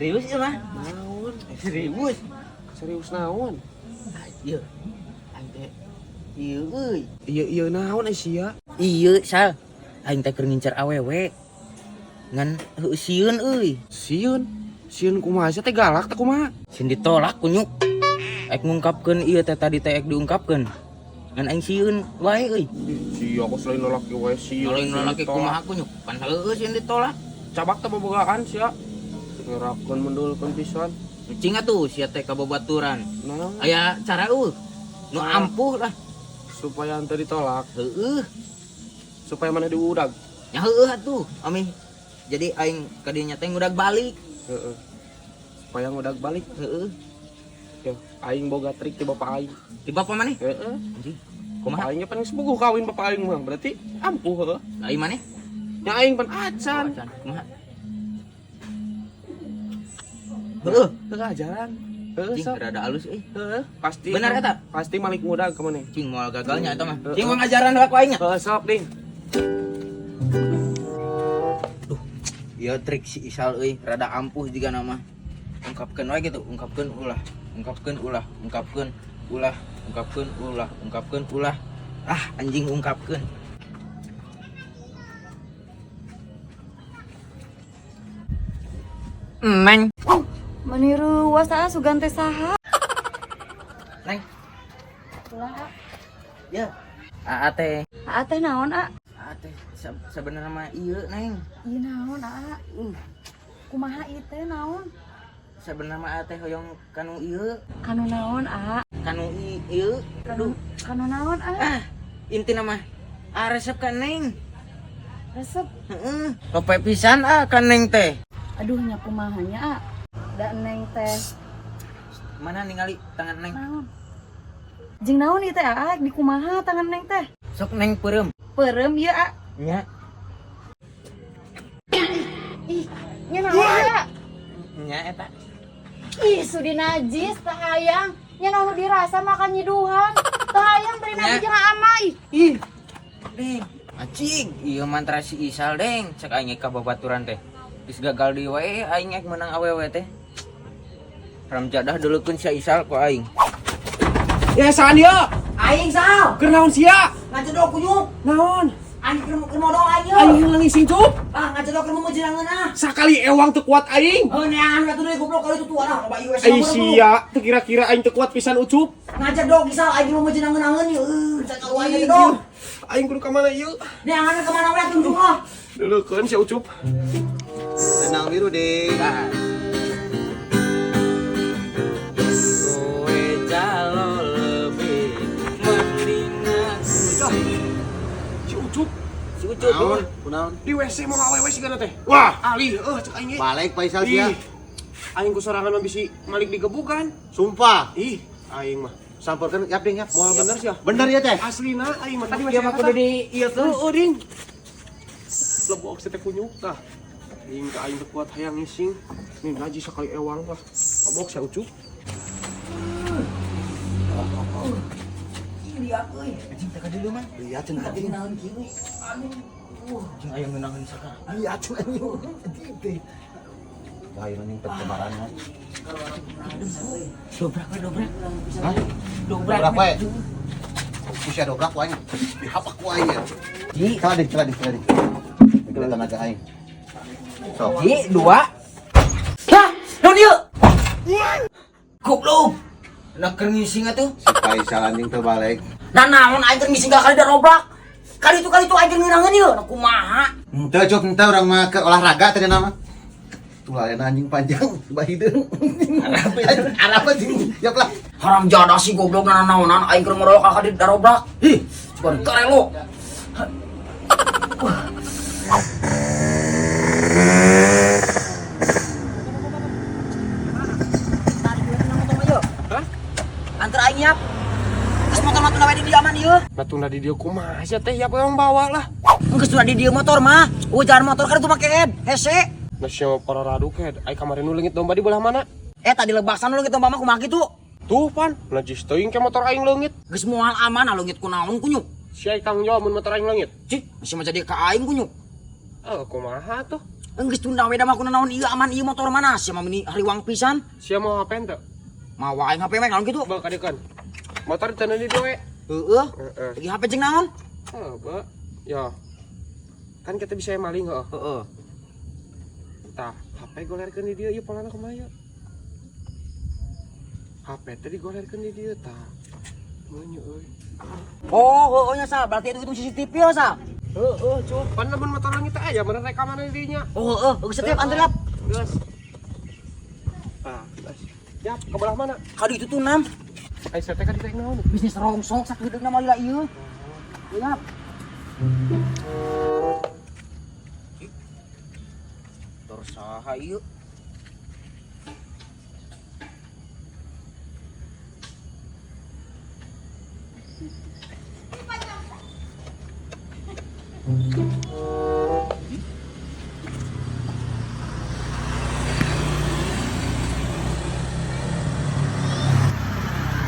Serius ieu mah. Naon? Serius. Serius naon? Ieu. Aing teh ieu euy. Iya iya naon eh sia? Ieu Sal. Aing teh keur ngincer awewe. Ngan heueuh sieun euy. Sieun. Sieun kumaha sia teh galak teh kumaha? Sieun ditolak kunyuk. Ek ngungkapkeun ieu teh tadi teh ek diungkapkeun. Ngan aing sieun wae euy. Sia kok selain lalaki wae sieun. Lain lalaki kumaha kunyuk. Pan heueuh sieun ditolak. Cabak teh bobogaan sia. Ngerakeun mendulkeun pisan. Cing atuh sia teh ka babaturan. Naon? Aya cara eueuh. Nu ampuh lah. Supaya henteu ditolak, Heueuh. supaya mana diudag. Nya heueuh atuh, amih. Jadi aing ka dieu nya teh ngudag balik. Heeh. Supaya ngudag balik. Heeh. Ya, aing boga trik ti bapak aing. Di bapak maneh? Heeh. Anjing. Bapak Kumaha? aing nya pan geus puguh kawin bapak aing mah, berarti ampuh heueuh. Lah ieu maneh? Nya aing pan acan. Acan. Kumaha? Heeh. Teu ajaran. Heeh, Cing sok. rada alus euy. Heeh, pasti. Bener eta? Pasti malik muda ka maneh. Cing moal gagalnya eta mah. Heeh. Cing mah ngajaran heula ku aing nya. Heeh, sok ding. Duh, ieu trik si Isal euy, rada ampuh juga nama. Ungkapkeun wae gitu, ungkapkeun ulah, ungkapkeun ulah, ungkapkeun ulah, ungkapkeun ulah, ungkapkeun ulah. Ah, anjing ungkapkeun. Neng, Meniru wasa sugan teh saha? neng, Ulah a. ya. Aa teh, Aa teh naon a? aa teh sabenerna mah ieu neng. Ieu naon a? Kumaha ieu teh naon? Sabenerna mah aa teh hoyong kanu ieu, Kanu naon a? kanu ieu. Kanu kanu naon a? Ah, intina mah aa resep ka neng. Resep. Heeh. Lope pisan ah ka neng teh. Aduh nya kumaha nya a? Da neng teh Mana ningali tangan neng? naon? Jeung naon ieu teh a? Di kumaha tangan neng teh? Sok neng peureum. Peureum ieu a. Nya, Ih, nya naon ieu a? nya eta. Ih, sudi najis teh hayang. Nya naon dirasa makan nyiduhan. Teh hayang beri nabi Nya. jeung ama ih. Ih. Deng, acing, ieu mantra si Isal deng, cek aing ka babaturan teh. Geus gagal deui wae aing ek meunang awewe teh. Ramjadah duleukeun si Isal ku aing. Ya saan dia? Aing Sal, Keur naon sia? ngajedog kunyuk. Naon? Aing keur modal aing yeuh. Aing ngising cup. Ah, ngajedog keur meujeurangeun ah. Sakali ewang teu kuat aing. Heuh neangan atuh deui goblok kali itu tuh ah, loba ieu Ai sia, teu kira-kira aing teu kuat pisan ucup. Ngajedog Sal, aing keur meujeurangeun ieu. Cakal aing ngajedog. Aing kudu ka mana ieu? Neangan ka mana we atuh ujung ah. Duleukeun si Ucup. Tenang biru deh. Kowe jalo lebih mending aku. Si Ucup Si Ucup. Naon? Kunaon? di WC mau awewe sigana teh. Wah, alih eueuh cek aing ge. Balik Faisal sia. Ih, aing ku sorangan mah bisi malik digebukan. Sumpah. Ih, aing mah. Samperkeun yap ding yap. Moal bener sia. Bener ya teh? Aslina aing mah tadi WC Dia mah kudu di ieu tuh. Heeh, ding. Lebok si teh kunyuk tah. Aing ka aing teu kuat hayang ngising. Nih najis sakali ewang lah. Lebok si Ucup. Ih, liat euy. Anjing teh ka dieu mah. Lihat cenah anjing. Naon kieu euy. Aduh. Anjing aya ngeunaheun sakara. Lihat cenah anjing. Anjing teh. Lain anjing pencemaran mah. Dobrak we dobrak. Hah? Dobrak. Dobrak we. Bisa dobrak ku aing. Dihapak ku aing ya. Ji, Salah ding, salah ding, salah ding. Gede tenaga aing. Sok. Ji, dua. Hah, naon ieu? Goblok. Nak keur ngising atuh. Si Faisal anjing teu balik. Nah naon aing keur ngising kali da robrak. Kali itu aing keur ngeunaheun ieu. Nah kumaha? Henteu cuk, henteu urang mah ke olahraga tadi nama. Tuh lain anjing panjang, bah hideung. Arab anjing. Yap lah. Haram jadah sih goblok nanaonan aing keur modal kali da robrak. Ih, cuman karelo. Hah? Antar aing yap. Terus motor mah tunda we di dieu aman ieu. Nah tunda di dieu kumaha sia teh yap yang bawa lah. Geus tunda di dieu motor mah. Eueuh jalan motor kan itu make ed, hese. Nah sia mah para raduk head. Ai kamari nu leungit domba di belah mana? Eh tadi lebaksan lu gitu mama kumaha kitu. Tuh pan, najis teuing ke motor aing leungit. Geus moal aman leungit kunaon kunyuk. Sia tanggung jawab mun motor aing leungit. Cih, masih mah jadi ka aing kunyuk. Eh kumaha tuh? Enggeus tunda we da mah kunaon ieu aman ieu motor mana sia mah meni hariwang pisan. Sia mau HP ente? Mawa aing HP we naon kitu? Bang kadekan. Motor cenah di dieu we. Heeh. Heeh. Lagi HP jeung naon? Heuh, ba. Ya. Kan kita bisa maling heuh. Heeh. Tah, HP golerkeun di dieu ieu polana kumaha ieu? HP teh digolerkeun di dieu tah. Meunyu euy. Oh, heeh nya Sal, berarti itu CCTV ya Sal. Heeh, cup. Pan lamun motor leungit teh aya bener rekaman di dinya. Oh, heeh, geus setiap anter lap. Geus. Tah, geus. Yap, ke belah mana? Kali itu tuh nam, Ai saya teh ka ditu naon? bisnis rongsok sakieu nama lila ieu. Yap. Motor saha ieu?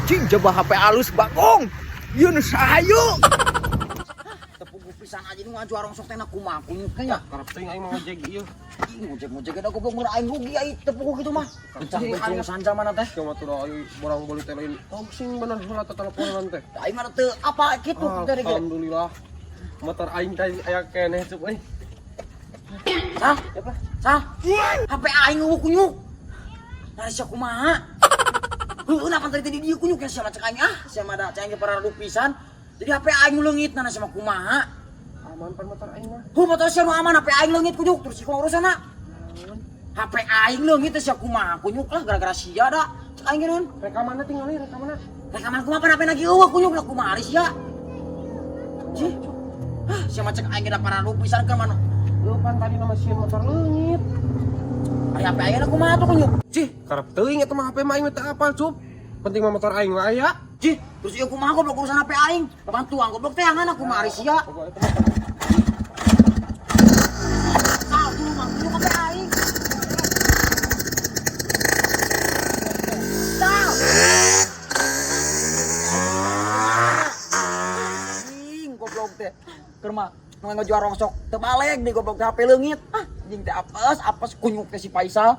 Cing coba HP alus bagong. Ieu nu saha ieu? Tepung pisan aja nu ngajual rongsok teh na kumaha kunyuk teh nya. Karep teuing aing mau ngojek ieu. Ih, ngojek-ngojek da goblok mun aing rugi ai tepung kitu mah. Bencang-bencong sanca mana teh. Cuma tuh aing borang beli teh lain. Oh, sing bener heula teh teleponan teh. Aing mah teu apa kitu teh ge. Alhamdulillah. Motor aing teh aya keneh cup euy. Sal, Sal. HP aing eueuh kunyuk. Nari sia kumaha? Heueuh napan tadi di dieu kunyuk ya sia mah cek aing ah, sia mah da cek aing ge pararup pisan. Jadi HP aing leungit nana sia mah kumaha? Aman pan motor aing mah. Hu motor sia nu aman HP aing leungit kunyuk terus kumaha urusanna? HP aing leungit teh sia kumaha kunyuk lah gara-gara sia da. Cek aing ge naon? Rekamanna tinggali rekamanna. Rekaman kumaha pan HP lagi eueuh kunyuk lah kumaha ari sia? Cih. Hah, sia mah cek aing ge da pararup pisan keur mana? Lu pan tadi nama sieun motor leungit. Ari HP aing na kumaha tuh kunyuk? Cih, karep teuing eta mah HP mah aing mah teu apal cup. Penting mah motor aing mah aya. Cih, terus ieu kumaha goblok urusan HP aing? Bantuan goblok teh angan aku mah ari sia. Pokoknya eta mah Sal, dulu mah kunyuk HP aing. Sal. Anjing goblok teh. Keur mah nu ngajual rongsok teu balik di goblok teh HP leungit. Ah, anjing teh apes, apes kunyuk teh si Faisal.